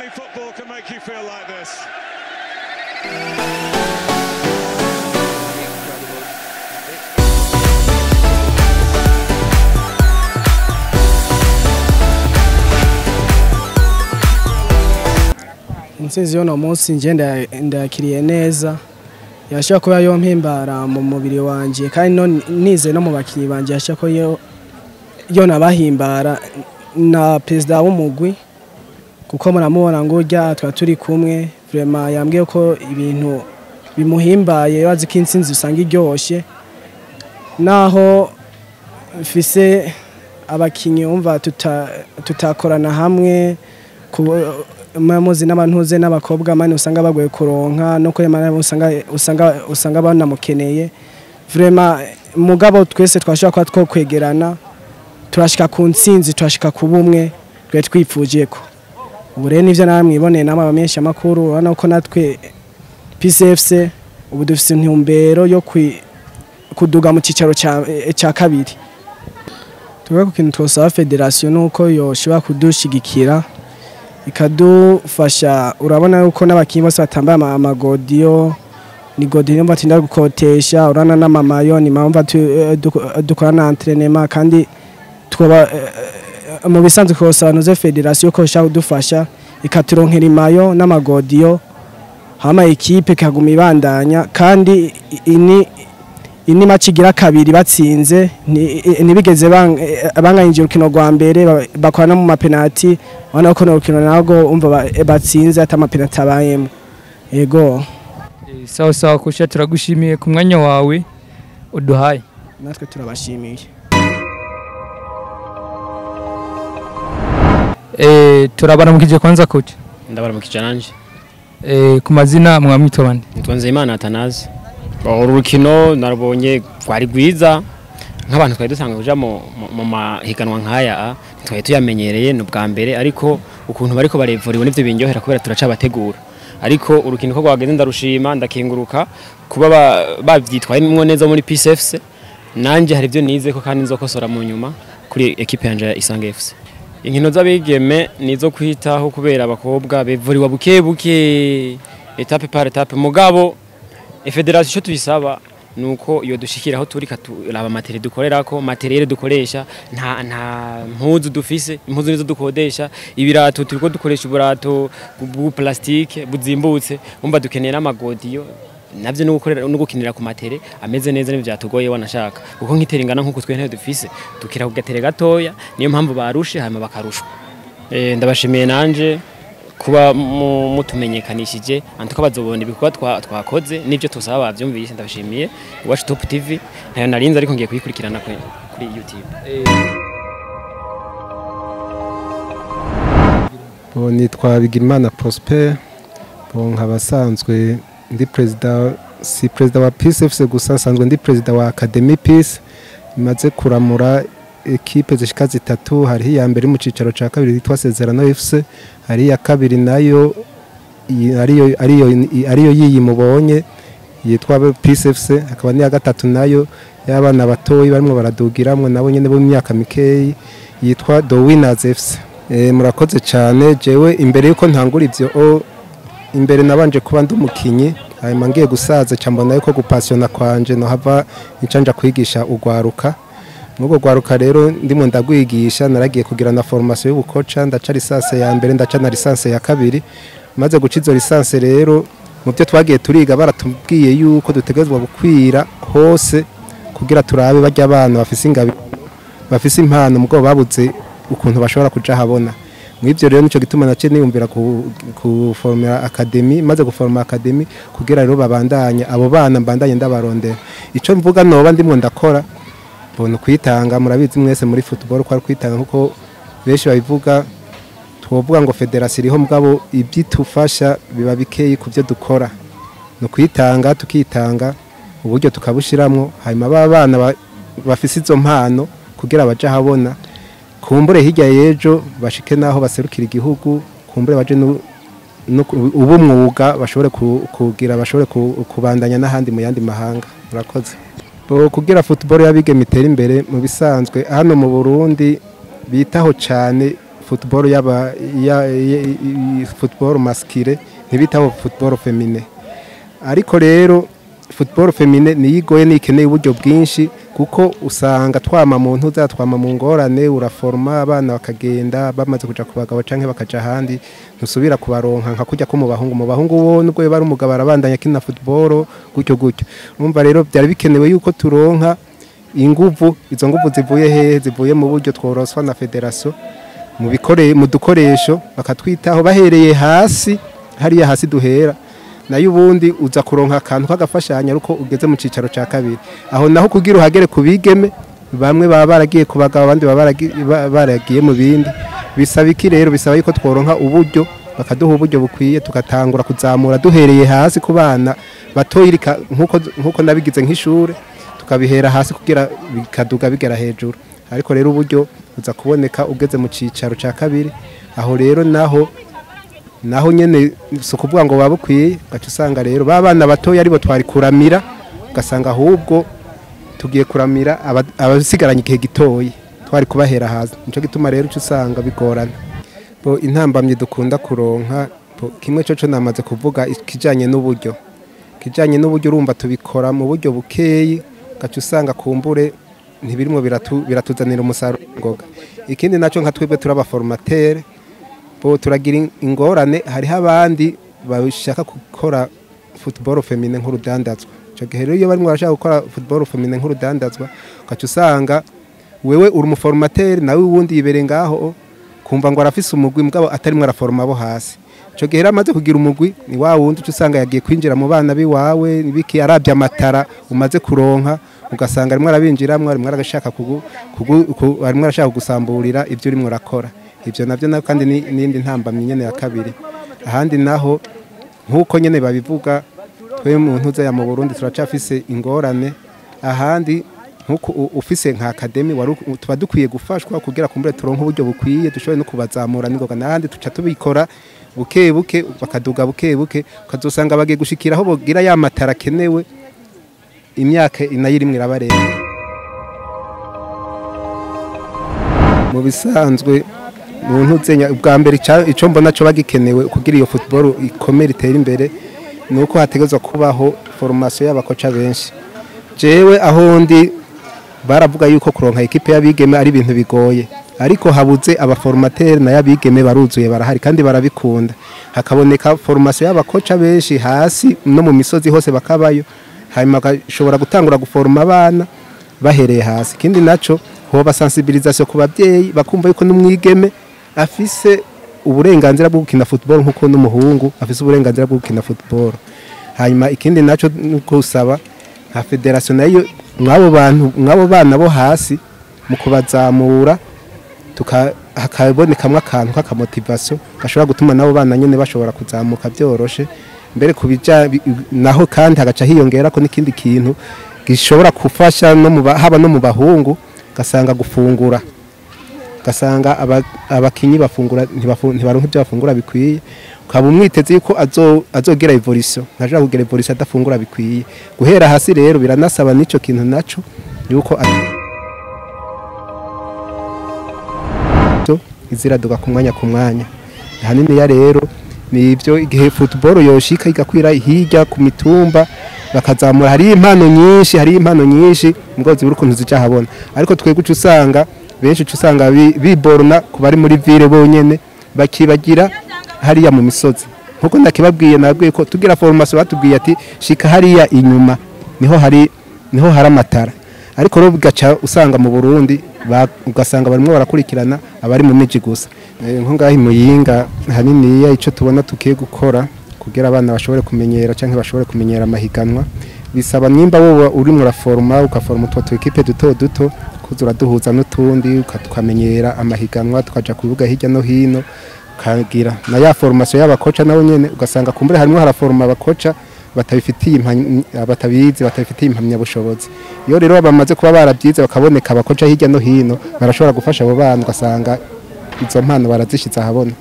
Only football can make you feel like this. Intsinzi y'uno munsi nje ndakiriye neza, yashobora kuba yompimbara mu mubiri wanje kandi no nize no mu bakinyi banje, yashobora ko yo nabahimbara na perezida w'umugwi, kuko muramubona ngo urya twa turi kumwe vraiment yambwiye ko ibintu bimuhimbaye, bazi ko intsinzi usanga iryoshe, naho mfise abakinyi umva tutakorana hamwe muzi n'abantuze n'abakobwa mani usanga bagoye kuronka no kwemana, usanga banamukeneye vraiment. Mugabo twese twashobora kuba twokwegerana turashika ku ntsinzi, turashika ku bumwe twe twipfuje ko ubu rero nivyo namwiboneye namwe abamenyesha makuru, urabona ko natwe PCFC ubu dufise intumbero yo kuduga mu cicaro ca kabiri. Tuvuga ku kintu twosaba federation nuko yoshobora kudushigikira ikadufasha. Urabona yuko n'abakinyi bose batambaye amagodiyo, ni godiyo batinda gukotesha, urana n'amamayo ni mpamvu dukora na entraînement, kandi twoba mu bisanzwe kosaba nuze federation ko ishaka kudufasha ikaturonkera imayo n'amagodiyo, hama ekipe ikaguma ibandanya. Kandi ini match igira kabiri batsinze, ntibigeze banganyije urukino rwa mbere, bakora no mu mapenalty, ubona ko urukino narwo umva batsinze ata mapenalty abayemo. Yego. Sawa sawa kusha, turagushimiye ku mwanya wawe uduhaye. Natwe turabashimiye. Turabaramukije kwanza coach. Ndabaramukije nanje. Ku mazina mwamwitwa bande? Nitwa Nzeyimana Atanazi. Uru rukino narubonye rwari rwiza, nk'abantu twari dusanzwe kuja mu mahiganwa nk'aya twari tuyamenyereye ni ubwa mbere, ariko ukuntu bariko barevuriwe nivyo binyohera kubera turacabategura. Ariko urukino ko rwageze ndarushima, ndakenguruka kuba bavyitwayemwo neza muri PCFC. Nanje hari ivyo nize ko kandi nzokosora mu nyuma kuri equipe yanje ya Isange FC. Inkino z'abigeme nizo kwitaho kubera abakobwa bevuriwa buke buke, etape par etape. Mugabo federation ico tuyisaba nuko iyo dushikira aho turi katuraba materiel dukorerako, materiel dukoresha, nta mpuzu dufise, impuzu nizo dukodesha, ibirato turiko dukoresha uburato bwa plastique buzimbutse, umva dukeneye n'amagodiyo navyo no gukorera no gukinira ku matere ameze neza n'ivyo byatugoye wanashaka, kuko nkitera ingana nkuko twe ntayo dufise dukira ku gatere gatoya, niyo mpamvu barushe hanyuma bakarushwa. Ndabashimiye nanje kuba mutumenyekanishije, antuko bazobona ibikorwa twakoze n'ibyo tusaba bavyumvise. Ndabashimiye Iwacu Top TV, ntayo narinze ariko ngiye kuyikurikirana kuri YouTube. Bo nitwa Bigirimana Prosper, bo nkabasanzwe ndi president, si president wa PCFC gusa, nsanzwe ndi president wa Academy Peace, imaze kuramura ekipe zishika zitatu. Hari iya mbere mu cicaro ca kabiri yitwa Sezerano FC, hari iya kabiri nayo ariyo yiyi mubonye yitwa Peace FC, akaba ni ya gatatu nayo y'abana batoyi barimo baradugiramwe nabo nyene bo myaka mikeyi yitwa The Winners FC. Murakoze cyane. Jewe imbere yuko ntangura ivyo, imbere nabanje kuba ndi umukinyi, hanyuma ngiye gusaza ca mbona yuko gupasiona kwanje no hava ncanja kwigisha ugwaruka. Mugo gwaruka rero ndimo ndagwigisha, naragiye kugira na formation y'ubukoca, ndaca licence ya mbere, ndaca na licence ya kabiri. Maze guca izo licence rero mu byo twagiye turiga baratubwiye yuko dutegezwa gukwira hose kugira turabe barya abana bafise ingabi, bafise impano mugo babuze ukuntu bashobora kuja habona. Mwivyo rero nico gituma nace niyumvira ku formera academy, maze guforma academy kugira rero babandanye abo bana mbandanye ndabarondera. Ico mvuga noba ndimo ndakora bono kwitanga, murabizi mwese muri football ko ari kwitanga nkuko benshi babivuga. Twovuga ngo federation iriho mugabo ibyitufasha biba bikeyi ku byo dukora. No kwitanga tukitanga uburyo tukabushiramwo, hanyuma abana bafise izo mpano kugira baje habona, kumbure hirya yejo bashike naho baserukira igihugu, kumbure baje ubu mwuga bashobore kugira bashobore kubandanya n'ahandi mu yandi mahanga. Murakoze. Bo kugira football yabigeme itere imbere mu bisanzwe hano mu Burundi bitaho cyane football yaba football masculin, ntibitaho football féminin. Ariko rero football féminin niyigoye, nikeneye uburyo bwinshi, kuko usanga twama mu ntuza, twama mu ngorane. Uraforma abana bakagenda, bamaze kuja ku bagabo canke bakaja ahandi, ntusubira kubaronka nka kujya ko mu bahungu. Mu bahungu bo nubwo bari umugabo arabandanya akina football gutyo gutyo. Urumva rero byari bikenewe yuko turonka inguvu. Izo nguvu zivuye hehe? Zivuye mu buryo tworoswa na fédération, mu bikore, mu dukoresho, bakatwitaho bahereye hasi, hariya hasi duhera. Nayo ubundi uza kuronka akantu kagafashanya ariko ugeze mu cicaro ca kabiri. Aho naho kugira uhagere ku bigeme, bamwe baba baragiye ku bagabo, abandi baba baragiye mu bindi. Bisaba iki rero? Bisaba yuko tworonka uburyo, bakaduha uburyo bukwiye, tugatangura kuzamura duhereye hasi ku bana batoyirika, nkuko nabigize nk'ishure, tukabihera hasi kugira bikaduga bigera hejuru. Ariko rero uburyo uza kuboneka ugeze mu cicaro ca kabiri. Aho rero naho nyene si ukuvuga ngo baba bukwiye. Ugaca usanga rero ba bana batoya aribo twari kuramira, ugasanga ahubwo tugiye kuramira abasigaranye igihe gitoyi twari kubahera hasi. Nico gituma rero uca usanga bigorana. Bo intambamyi dukunda kuronka, bo, kimwe coco namaze kuvuga, ikijanye n'uburyo. Urumva tubikora mu buryo bukeyi, ugaca usanga kumbure ntibirimo biratuzanira umusaruro ngoga. Ikindi naco, nka twebwe turi abaformateur, bo turagira ingorane. Hariho abandi bashaka gukora football féminin nk'urudandazwa. Ico gihe rero iyo barimo barashaka gukora football féminin nk'urudandazwa, ugaca usanga wewe uri umuformateur, nawe uwundi yibere ngaho, kumva ngo arafise umugwi mugabo atarimwo araforma abo hasi. Ico gihe rero amaze kugira umugwi, ni wa wundi uca usanga yagiye kwinjira mu bana biwawe nibiki, arabye amatara umaze kuronka, ugasanga arimwo arabinjiramwo, arimwo arashaka arimwo arashaka kugusamburira ibyo urimwo urakora. Ibyo navyo na kandi ni n'indi ntambamyi nyene ya kabiri. Ahandi naho, nkuko nyene babivuga, twe mu ntuza ya mu Burundi turacafise ingorane. Ahandi nkuko ufise nka academy wari tuba dukwiye gufashwa kugira kumbure turonke uburyo bukwiye, dushobore no kubazamura ningoga. N'ahandi tuca tubikora buke buke, bakaduga buke buke, ukazosanga bagiye gushikira aho bogira ya matara akenewe, imyaka nayo irimwo irabarenga. Mu bisanzwe mu ntuzenya, ubwa mbere ico mbona co bagikenewe kugira iyo football ikomere, itere imbere, ni uko hategerezwa kubaho formation y'abakoca benshi. Jewe aho ndi baravuga yuko kuronka ekipe y'abigeme ari ibintu bigoye, ariko habuze abaformateur, na y'abigeme baruzuye, barahari kandi barabikunda. Hakaboneka formation y'abakoca benshi hasi no mu misozi hose bakabayo, hanyuma bagashobora gutangura guforma abana bahereye hasi. Ikindi naco, hoba sensibilisation ku babyeyi, bakumva yuko n'umwigeme afise uburenganzira bwo gukina football nkuko n'umuhungu afise uburenganzira bwo gukina football. Hanyuma ikindi naco nuko usaba nka fédération nayo, mwabo bantu, mwabo bana bo hasi, mu kubazamura hakabonekamwo akantu k'akamotivation gashobora gutuma nabo bana nyene bashobora kuzamuka byoroshe. Mbere kubija naho kandi hagaca hiyongera ko n'ikindi kintu gishobora gufasha no mu haba no mu bahungu, gasanga gufungura, gasanga abakinyi bafungura ntibaronka ibyo bafungura bikwiye. Ukaba umwiteze yuko azogira évolution, ntashobora kugira évolution adafungura bikwiye guhera hasi. Rero biranasaba n'ico kintu naco yuko iziraduka ku mwanya ku mwanya. Ahanini ya rero ni ibyo. Igihe football yoshika igakwira hirya ku mitumba, bakazamura, hari impano nyinshi, hari impano nyinshi ngo zibura ukuntu zija habona. Ariko twebwe uca usanga benshi uca usanga biborna ku bari muri ville bonyene, bakibagira hariya mu misozi. Nkuko ndakibabwiye, nabwiye ko tugira formation batubwiye ati shika hariya inyuma, niho hari amatara. Ariko rero bigaca usanga mu Burundi ugasanga barimo barakurikirana abari mu miji gusa. Nko ngaho i Muyinga, haniniya ico tubona tukiye gukora kugira abana bashobore kumenyera canke bashobore kumenyera amahiganwa, bisaba nimba wowe urimo uraforma, ugaforma utwo tu équipe duto duto, kuza uraduhuza n'utundi, tukamenyera amahiganwa, tukaja ku bibuga hirya no hino, ukagira na ya formation y'abakoca nabo nyene. Ugasanga kumbure harimo haraforma abakoca batabifitiye batabizi, batabifitiye impamyabushobozi. Iyo rero bamaze kuba barabyize, bakaboneka abakoca hirya no hino, barashobora gufasha abo bana, ugasanga izo mpano barazishize ahabona.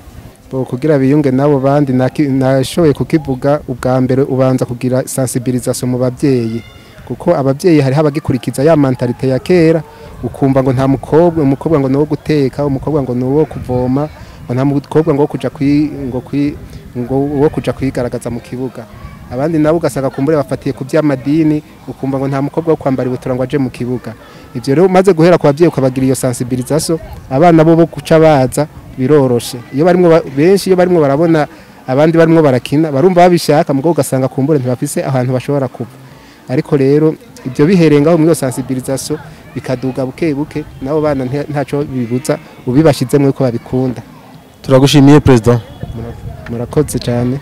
Bo kugira biyunge nabo bandi, nashoboye kukivuga ubwa mbere, ubanza kugira sensibilisation mu babyeyi. Kuko ababyeyi hariho abagikurikiza ya mentalité ya kera, ukumva ngo nta mukobwa, umukobwa ngo ni uwo guteka, umukobwa ngo ni uwo kuvoma, ngo nta mukobwa ngo wo kuja kwi ngo kwi ngo wo kuja kwigaragaza mu kibuga. Abandi nabo ugasanga kumbure bafatiye ku by'amadini, ukumva ngo nta mukobwa wo kwambara ibutura ngo aje mu kibuga. Ivyo rero umaze guhera ku babyeyi ukabagira iyo sensibilisation, abana bo guca baza biroroshe. Iyo barimwo benshi, iyo barimwo barabona abandi barimwo barakina, barumva babishaka, mugabo ugasanga kumbure ntibafise ahantu bashobora kuva. Ariko rero ibyo bihereye ngaho muri iyo sensibilisation, bikaduga buke buke, nabo bana ntaco bibuza ubibashizemwo ko babikunda. Turagushimiye, président. Murakoze cyane.